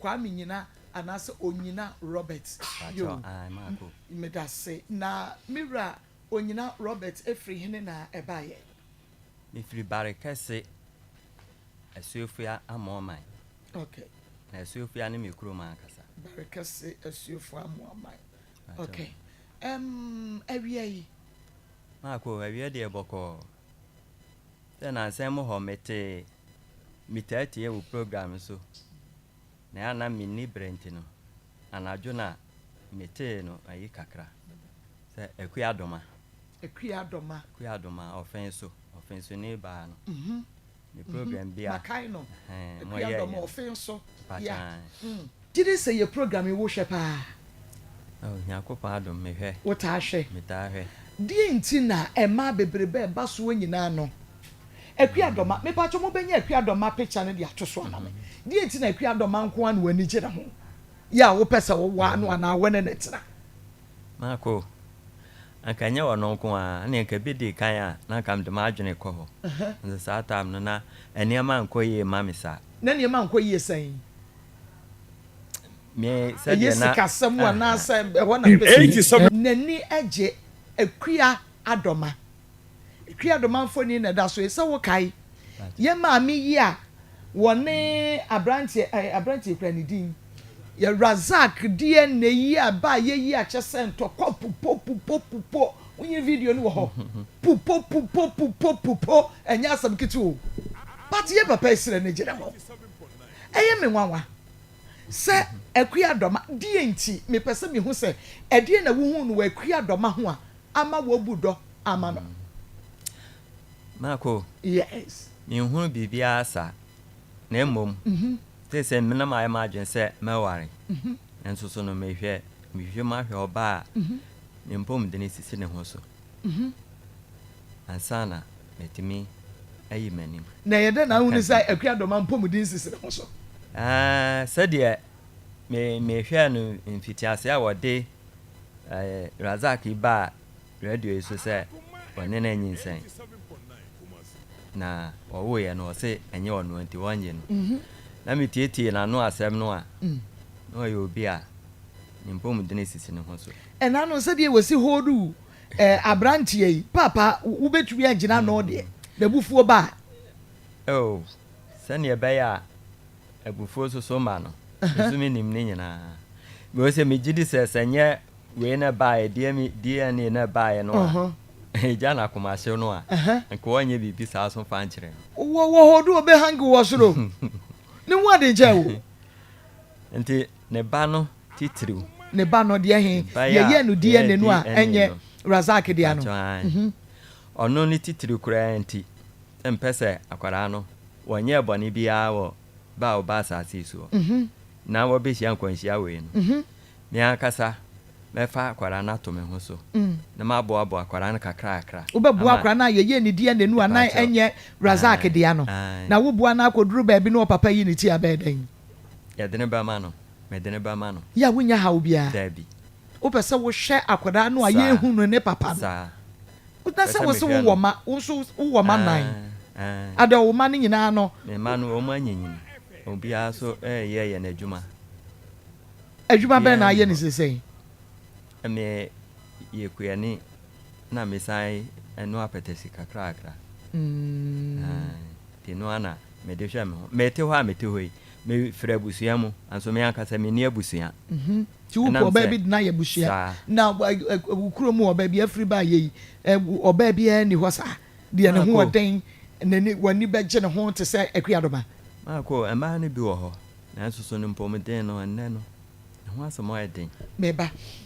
Kwame Nyina anaasɛ Onyina Robert. Yo, medase. Na me wura Onyina Robert efiri hene na ɛbaeɛ? Mefiri Barekɛse, Asuofua Amoaman. Na Asuofua ne me kurom ankasa. Barekɛse, Asuofua Amoaman. Okay. Awia yi? Maako, awia deɛ bɔkɔɔ. Sɛ nansa mu hɔ mete metaa tie wo program so. Na ɛyɛ a na menni berɛ nti no, anadwo na metee no ayi kakra. Sɛ Akua Doma. Akua Doma. Akua Doma, ɔfen so, ɔfen so ni baa no. Ne program bi a. Makae no. Ɛhɛn, Akua moyɛeɛ Doma, no. Ɔfen so. Mpakyɛ. Gyidi sɛ yɛ program yi wohwɛ paa? Oh, Nyankopɔn adom, mehwɛ. Wotaa hwɛ? Metaa hwɛ. Deɛ nti na mmaa bebrebe a ɛba soɔ nyinaa no, Akua Doma, mepakyɛ mobɛnya Akua Doma picture no de ato so ama me. Deɛ nti na Akua Doma nko ara na w'ani gye ne ho yɛ a wopɛ sɛ wowaa no anaa wo ne no tena? Marco, anka ɛnyɛ ɔno nko ara, ɛnneɛ anka bi dii kan a na anka mede m'adwene kɔ hɔ. Nso saa time no na nneɛma nkɔ yie mma me saa. Na nneɛma nkɔ yie sɛn? Me Ɛyɛ sɛdeɛ na sikasɛm anaasɛ ɛhɔ na In pɛ sɛ 87. N'ani gye Akua Adɔma. Akua Adɔma mfoni na ɛda so yi. Sɛ wokae yɛn maame yi a wɔne aberanteɛ, ɛɛ aberanteɛ kura ne din yɛ Razak DNA yi a ɛbaa yɛ yi a kyɛ sɛ ntɔkwa pupo pupo pupo. Wonyi video no wɔ hɔ. Pupo pupo pupo pupo, ɛnyɛ asɛm ketewa o. But yɛ papa esrɛ ne gyina hɔ. Ɛyɛ me nwanwa sɛ Akua Dɔma deɛ nti mepɛ sɛ mehu sɛ ɛdeɛ na wohu no wɔ Akua Dɔma ho a ama wɔbu dɔ ama no. Marco, Yes. Menhunu biribiara saa, na mmom seesei me na mayɛ m'adwene sɛ mɛware. Nanso so no mehwɛ mehwehwɛ mu ahwɛ ɔbaa a ne mpɔmuden sisi ne ho so ansa na matumi ayi m'anim Na ɛyɛ dɛ na aka wohunu sɛ biribi. Akua Dɔma mpɔmuden sisi ne ho so? Ɛɛ, sɛdeɛ me mehwɛɛ no mfitiaseɛ a wɔde ɛɛ Razak yi baa radio yi so sɛ ɔne no anyinsɛn na ɔwoeɛ no, ɔse ɛnyɛ ɔno nti wɔnnye no. Na metietie n'ano asɛm no a, na ɔyɛ obi a ne mpɔmuden sisi ne ho so. Ɛna no sɛdeɛ wɔsi hold aberanteɛ yi, papa, wobɛtumi agyina ano deɛ n'abufuo ba a? Oh, sɛnea ɛbɛyɛ a abufuo soso ma no, nso menim ne nyinaa. Mewɔ sɛ megye di sɛ sɛ nyɛ wei na ɛbaeɛ, DNA na ɛbaeɛ no a, ɛgya no akomahyew no a, nka wɔnyɛ biribi saa so mfa nkyerɛ no. Wɔ hold ɔbɛ hang wɔ soro ne ho ade nkyɛn o. Nti ne ba no titiriw. Ne ba no deɛ he? Ba yi a Yɛyɛ no DNA no a yɛyɛ ɛnyɛ no. Razak deɛ no. Pakyɛ, ae. Ɔno ne titiriw koraa nti mpɛ sɛ akwadaa no wɔnyɛɛ bɔne biara wɔ ba a ɔba asase yi soɔ na wɔbɛhyia nkwanhyia wei no. Me ankasa mɛfa akwadaa no ato me ho so na maboaboa akwadaa no kakrakra. Wobɛboa Ama- akora no a yɛyɛ ne DNA no a na Mepakyɛw. ɛnyɛ Razak Ae, deɛ no. Ae. Na woboa no akɔduru baabi na ɔpapa yi ne ti abɛɛ dɛn? Yɛde ne bɛma no, mede ne bɛma no. Yɛ a wonya haw biara? Daabi. Wopɛ sɛ wohwɛ akwadaa no a Saa. yɛhu no ne papa no. Saa. Na Pɛ sɛ sɛ wo sɛ mehwɛ wowɔ no. ma, wo nso wowɔ ma nan. Ae, ae. Ada wo ma no nyinaa no? Me mma no, wɔn anyinyin, obiara so ɛyɛ yɛ n'adwuma. Adwuma bɛn na Obiara ayɛ nni ne hɔ. sesɛn? Me yɛ kuani na mesan ɛno apɛtɛsi kakrakra. Ae, nti no ana mede hwɛ me ho. Mete hɔ a mete hɔ yi, mefiri abusua mu, nso me ankasa menni abusua. Nti wopɛ Ɛnam ɔbaa sɛ bi de no ayɛ abusua? Saa. Na wo kurom wɔ baabi afiri baa yɛ yi, ɔbaa biara nni hɔ saa deɛ ne ho Maako. ɔden n'ani w'ani bɛgye ne ho te sɛ Akuadoma? Maako, mmaa no bi wɔ hɔ, nanso so no mpɔmuden no ɛnnɛ no, ne ho asɛm ayɛ den. Meba.